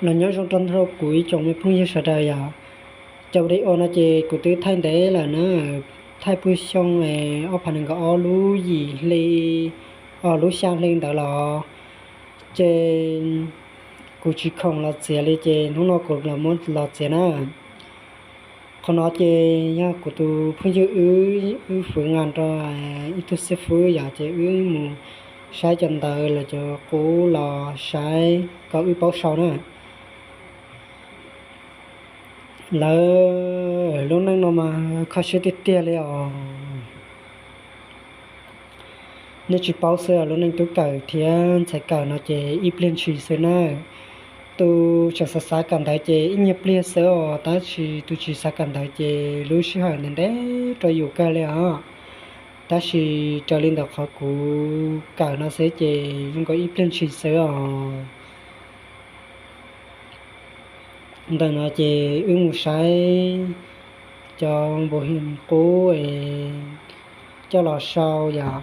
Los nyob zoo rau kuv ib tsoom me phooj ywg sawv daws yom. Cov video no ces kuv twb thaij ntev lawm na, thaij puag xyoo ob phav nees nkaum ob lub yim hli, lub xya hli ntawd los, ces kuv tsis khoom los txiav li ces hnub no kuv los muab los txiav na. Qhov no ces yog kuv tus phooj ywg wb, wb fwv ngas rau ib tug xib fwb yom, ces wb mus saib cov ntawv lawv cov qub los saib kom wb paub sau na. Lawv lub neej no mas kho siab tiag tiag li os. Nej tsis paub xwb, lub neej tub kawm thiab ntxhais kawm no ces ib pliag ntshis xwb na. Tus tseem xav xav kawm ntawv ces ib nyuag pliag xwb os, tab sis tus tsis xav kawm ntawv ces lub sij hawm ntev ntev rau yus kawg li os. Tab sis raws li ntawm qhov kuv kawm no xwb ces zoo nkaus ib pliag ntshis xwb os. Ntawm no ces wb mus saib cov npau suav qub es coj los sau yom.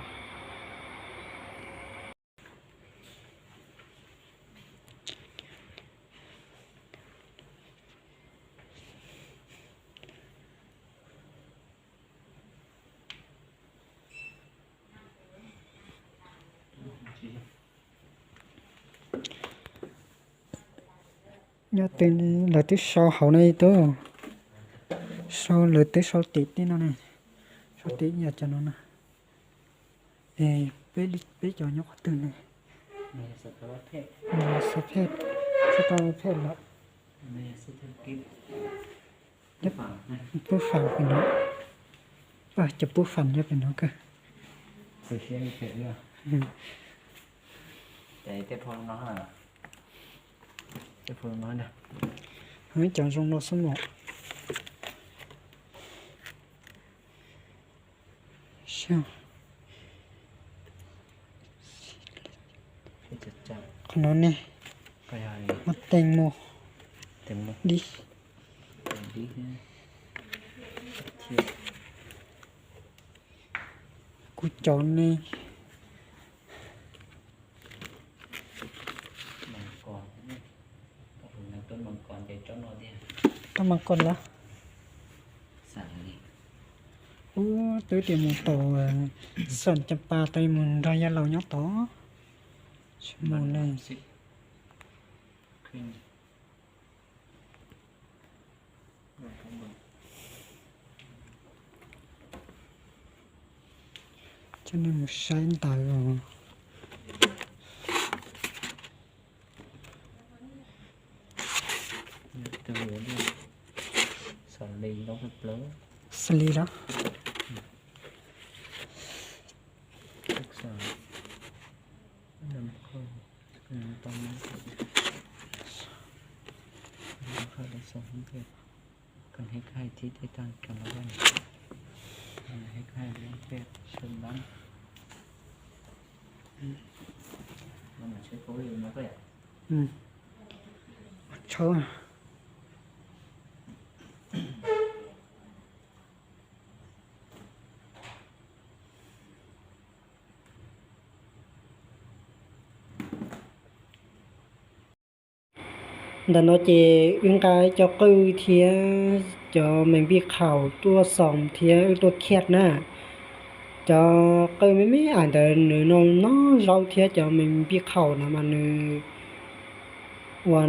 Nyob twg lawv twb sau hauv no ib tug, sau lawv twb sau tim tej no ne, sau tim yam cov no na. Es peb cov nyob qhov twg ne? Xov phej, tsis tau phej lawm. Pub fam pem no, cov pub fam nyob pem no kawg. Cov zoo no xwb mas. Qhov no ne, muaj teej muaj dib. Kuv cov ne. Rab mas koj lawm. Ub, twb tias mus tom Xeem Cas Pas tau mus nrog yawg laus nyob tod. Tsis mus ne. Coj nej mus saib ntawv os. Xws li los. Tshawb. Ntawm no ces wb nqa cov qwj thiab cov me npij khaum tuaj xoos thiab wb tuaj khiaj na. Cov qwj me me ais ntawd nws no noj zaub thiab cov me npij khaum no mas nws ua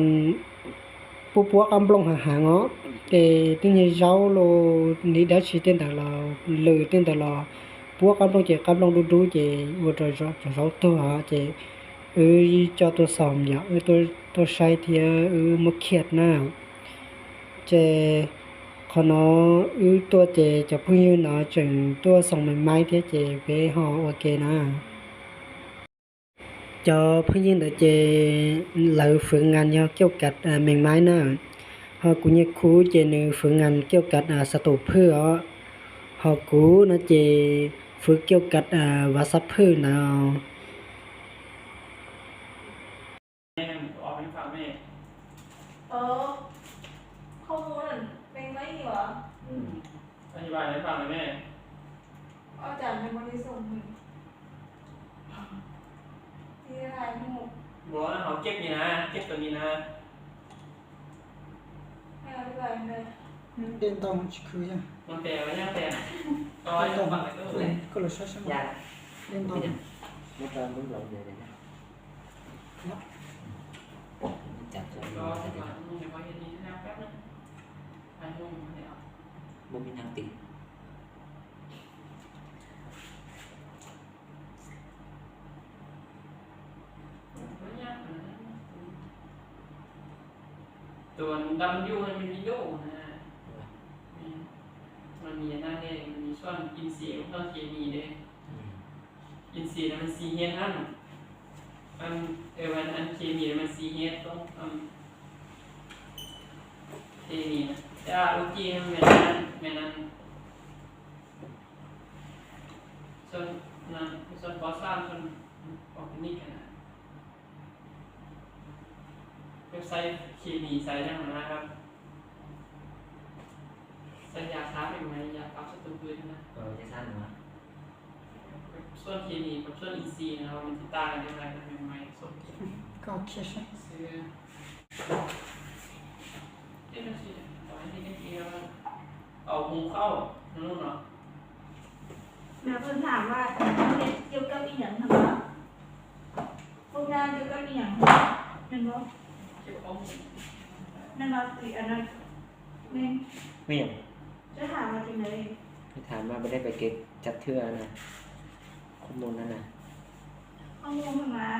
puab puab qab nplooj heev heev os. Ces twb nyuag zaub los li dab tsi tej ntawd los lwm tej ntawd los puab qab nplooj ces qab nplooj dub dub ces ua rau cov zaub tuag ces wb coj tuaj xoos yom, wb tuaj saib thiab wb muab khiaj na. Ces qhov no wb tuaj ces cov phooj ywg no tseem tuaj xoos me maib thiab ces peb ho ua ke na. Cov phooj ywg ntawd ces lawv fwv ngas yog kiuj kav me maib na, ho kuv niag khub ces nws fwv ngas kiuj kav xav tus phwj os, ho kuv no ces fwv kiuj kav vav xab phwj ntawd. Dej ntau tsis khwv yog. Dej ntau, koj los saib saib mas. Dej ntau. Tus W nws nyob na, mas nws nyob na, nws nyob xyuas in xi, xyuas ces nws de, in xi no mas xi hiab na, an, an ces nws mas xi hiab toob, ces nws, ces lub cim mas, mas xyuas, xyuas pov xaj, xyuas pov nik na. Website khi mì xài răng mà, xài giả sáp thì mày giả tao sẽ tụt quên na. Ờ, chính xác rồi. Xuân khi mì, còn xuân in xì nó mình chỉ ta là như này là mình mày xuân. Koj thiab seb. Xưa. Thế nó chỉ nói thì cái kia, ở vùng khâu, nó luôn đó. Mà tôiถามว่า เกี่ยวกับอีหยังเหรอ พวกงานเกี่ยวกับอีหยัง แม่นบ่ แม่นบ่ สิอันนั้น แม่น ไม่หยัง จะถามว่าจังได๋ ไปถามมาบ่ได้ไปเก็บจักเทื่อนะ ข้อมูลนั่นน่ะ ข้อมูลหั่นนะ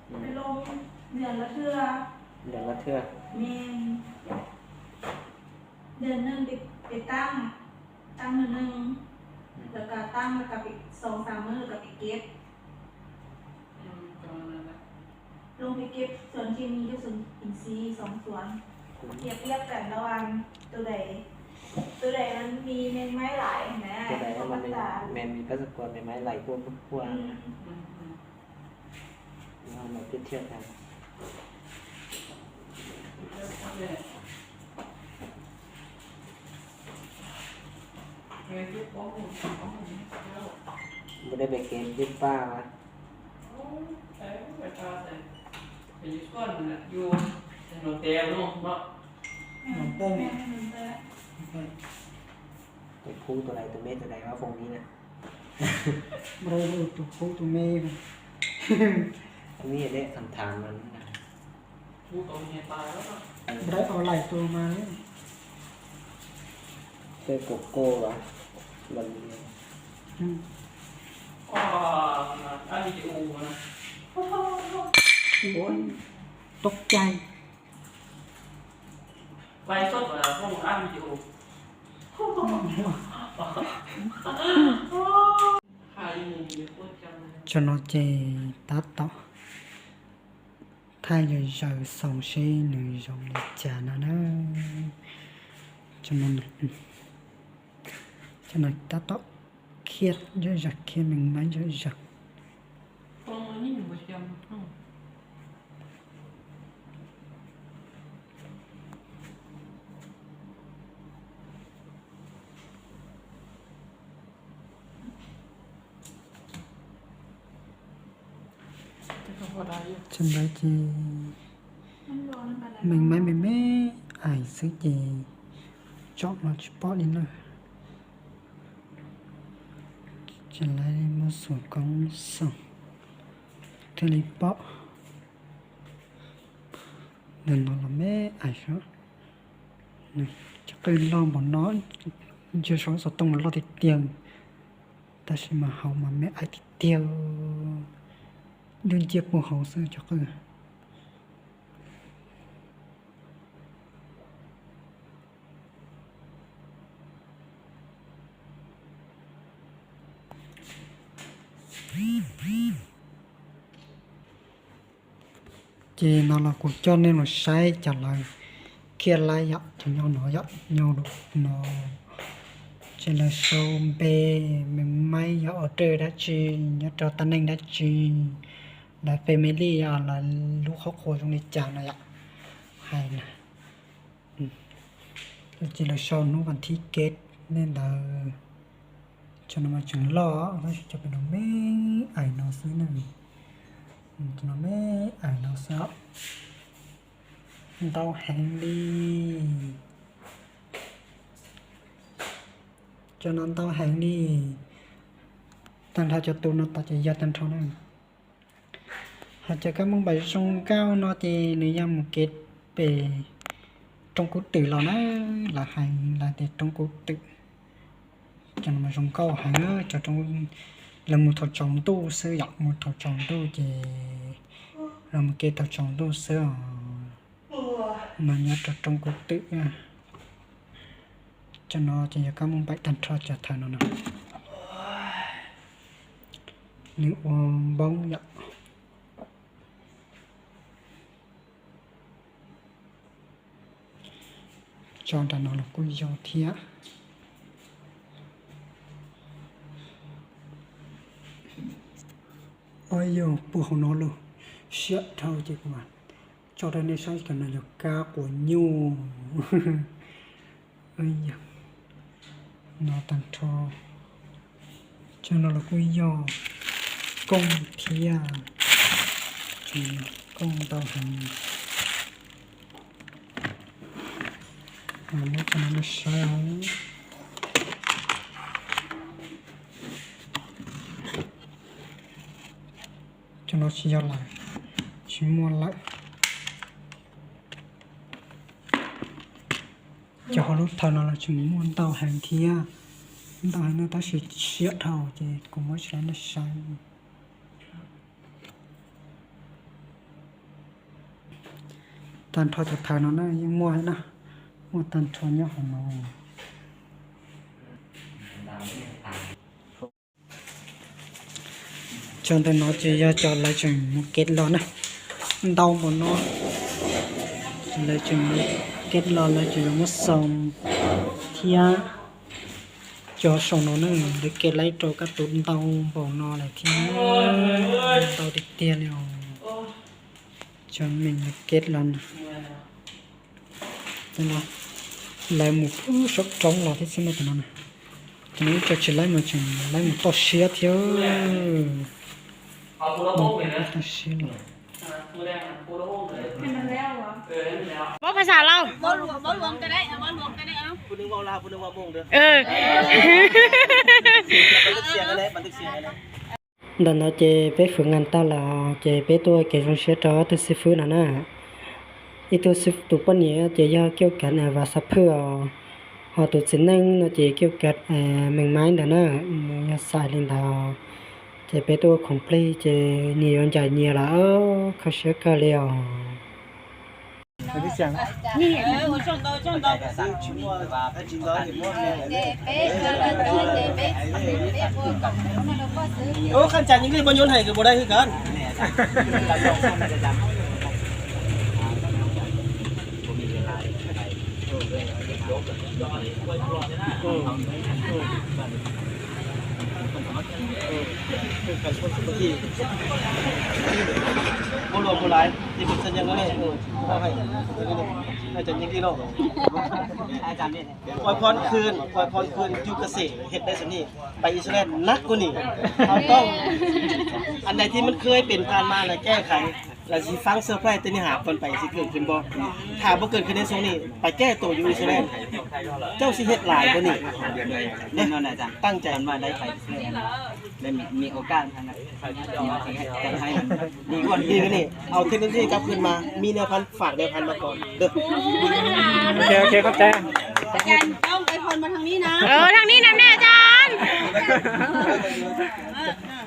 อืม ไปลงเดือนละเทื่อ เดือนละเทื่อ แม่น เดือนหนึ่งไป ไปตั้ง ตั้งมื้อหนึ่ง อืม แล้วก็ตั้ง แล้วก็ไปสองสามมื้อ แล้วก็ไปเก็บ อืม ประมาณนั้นแหละ ลงไปเก็บสวนเคมีกับสวนอินทรีย์สองสวน เปรียบเทียบกันระหว่างตัวใด ตัวใดมันมีแมงไม้หลายนะ ตัวใดมันมี แมงมีประชากรแมงไม้หลายกว่าพวก อืม อืม อืม Nó là tiếp theo thằng. Bữa nay mày kèm với ba mà. Mày phú tụi này, tụi mê tụi này nó phòng đi nè. Bro, tus khub tus me. Nia de tham tham na. Bro, online tus mas. Xe của cô à? Lần. Ui, tốc chay. Lãi suất là không áp video. Cho nó chê tab tom thaij zaws zaws xaus seb nws zoo li cas no na. Cho nó, cho nó tab tom khiaj zaws zaws, khiaj mees maib zaws zaws. Tsis ntawd ces mees maib me me ais xwb ces tsom no tsis pom li na. Tsis laib muaj xum koob xoo thiaj li pom. Ntawm no los me ais seb, cov qwj loj npaum no, ntsia saum xov tooj mas loj tiag tiag, tab sis mas hauv mas me ais tiag tiag, dub nciab puag hauv xwb cov qwj. Ces no los kuv coj nej los saib cov lawv khiaj laib yom, cov nyob no yom, nyob no. Ces lawv sau npe, mees maib yog order dab tsi, nyob rau tag neej dab tsi, lawv family yog lawv lub qhov qhua zoo li cas no yom. Hais na, ces lawv sau hnub vas thib kev nej ntawd. Cov no mas tseem loj, tab sis cov pem no me ais no xwb na. Cov no me ais no xwb, ntau heev li. Cov no ntau heev li. Tag nrho cov tus no tod ces yog tag nrho na. Hos cov kab mooj npaim zoo nkauj no ces nws yog mus kev pem roob kub twm los na, lawv hais lawv tias roob kub twm. Cov no zoo nkauj heev, lawv mus thaum tsaus ntuj xwb yom, mus thaum tsaus ntuj ces lawv mus kev thaum tsaus ntuj xwb os. Mas nyob rau roob kub twm. Cov no ces yog kab mooj npaim tag nrho cov thaum no no. Nws ua npoob yom. Tso nram no los kuj yog thiab. Ua yog puag hauv no los siab dhau ces kuv tso rau nej saib, cov no yog kab quav nyuj. No tag nrho. Cov no los kuj yog kooj thiab. Kooj ntau heev. Muab cov no saib. Cov no tsis yog lawm, tsis muaj lawm. Cov hauv lub thaum no los tseem muaj ntau heev thiab, ntau heev no tab sis siab dhau ces kuv muab tsis rau nej saib. Tag nrho cov thaum no na yeej muaj na, muaj tag nrho nyob hauv no. Cov ntawm no ces yog cov lawv tseem mus kev los na, ntau npaum no. Lawv tseem mus kev los, lawv tseem yuav muab xoo thiab. Cov saum no na, lawv kev laib rau kab tus ntau npaum no lawm thiab, ntau tiag tiag li os. Cov me kev los na. Lawv mus pub saum roob los thiab xwb no, cov no na. Cov no ib co tsis laib mas tseem laib mus toj siab thiab. Toj siab los. Mốt phải xả lau. Ntawm no ces peb fwm ngas tag lawm ces peb tuaj ua kev zoo siab rau ob tug xib fwb no na. Ib tug xib, tus poj niam ces yog kiuj kav Vas Xab Phwj os, ho tus txiv neej no ces kiuj kav Mees Maib ntawd na, nws yog xais li ntawd. Ces peb tuaj ua khoom plig ces nyias yuav ncaim nyias lawm, kho siab kawg li os. Khaj cas nyob li poj nyob hais kws puas dai hwj kawg. Ua luam mus laiv, ces kuv txhaj nyeem no ne, tau hais, tau hais nyeem li no. อวยพรคืน อวยพรคืน อยู่เกษตร เฮ็ดได้ส่ำนี้ ไปอิสราเอลหนักกว่านี้ เฮาต้อง อันใดที่มันเคยเป็นผ่านมาแล้วแก้ไข แล้วสิฟังเซอร์ไพรส์ตัวนี้หาก่อนไปสิเกิดขึ้นบ่ ถ้าบ่เกิดขึ้นในช่วงนี้ ไปแก้ตัวอยู่อิสราเอล เจ้าสิเฮ็ดหลายกว่านี้ เด้อ ตั้งใจ ได้มีโอกาสนะ จัดให้มันดีกว่านี้ ดีกว่านี้ เอาเทคโนโลยีกลับคืนมา มีแนวพันธุ์ ฝากแนวพันธุ์มาก่อน เด้อ โอเค โอเค เข้าใจ อาจารย์ต้องอวยพรมาทางนี้นะ เออ ทางนี้นะแม่อาจารย์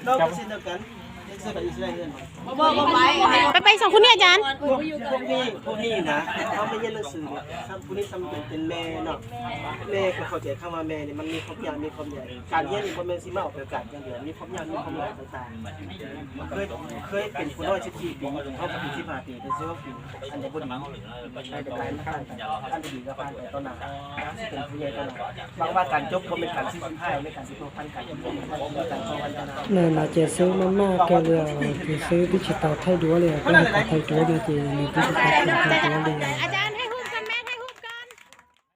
น้องก็เช่นเดียวกัน ไปไปสองคนนี้อาจารย์ พวกพวกนี้พวกนี้นะ เขาไม่เรียนหนังสือเนี่ย พวกนี้ทำเป็นเป็นแม่เนาะ แม่ก็เข้าใจคำว่าแม่เนี่ย มันมีความยากมีความใหญ่ การเรียนนี่บ่แม่นสิมาเอาไปโอกาสอย่างเดียว มีความยากมีความใหญ่ต่างๆ เคยเคยเป็นผู้น้อยสิบสี่ปี เขาก็เป็นสิบห้าปี เป็นสิบหกปี อันนี้บ่ดี อันนี้เป็นไรมาผ่านไป อันนี้ดีก็ผ่านไปต่อหน้า สิเป็นผู้ใหญ่ต่อหน้า หวังว่าการจบบ่แม่นการสิ้นสุดท้ายในการสิพัวพันกัน ในการต่อวันต่อหน้า Nws no ces xwb maj maj kawg li os, ces xwb twb tsis tau thaij duab li os, koj hais kom thaij duab no ces nws twb tsis tau thaij duab li os.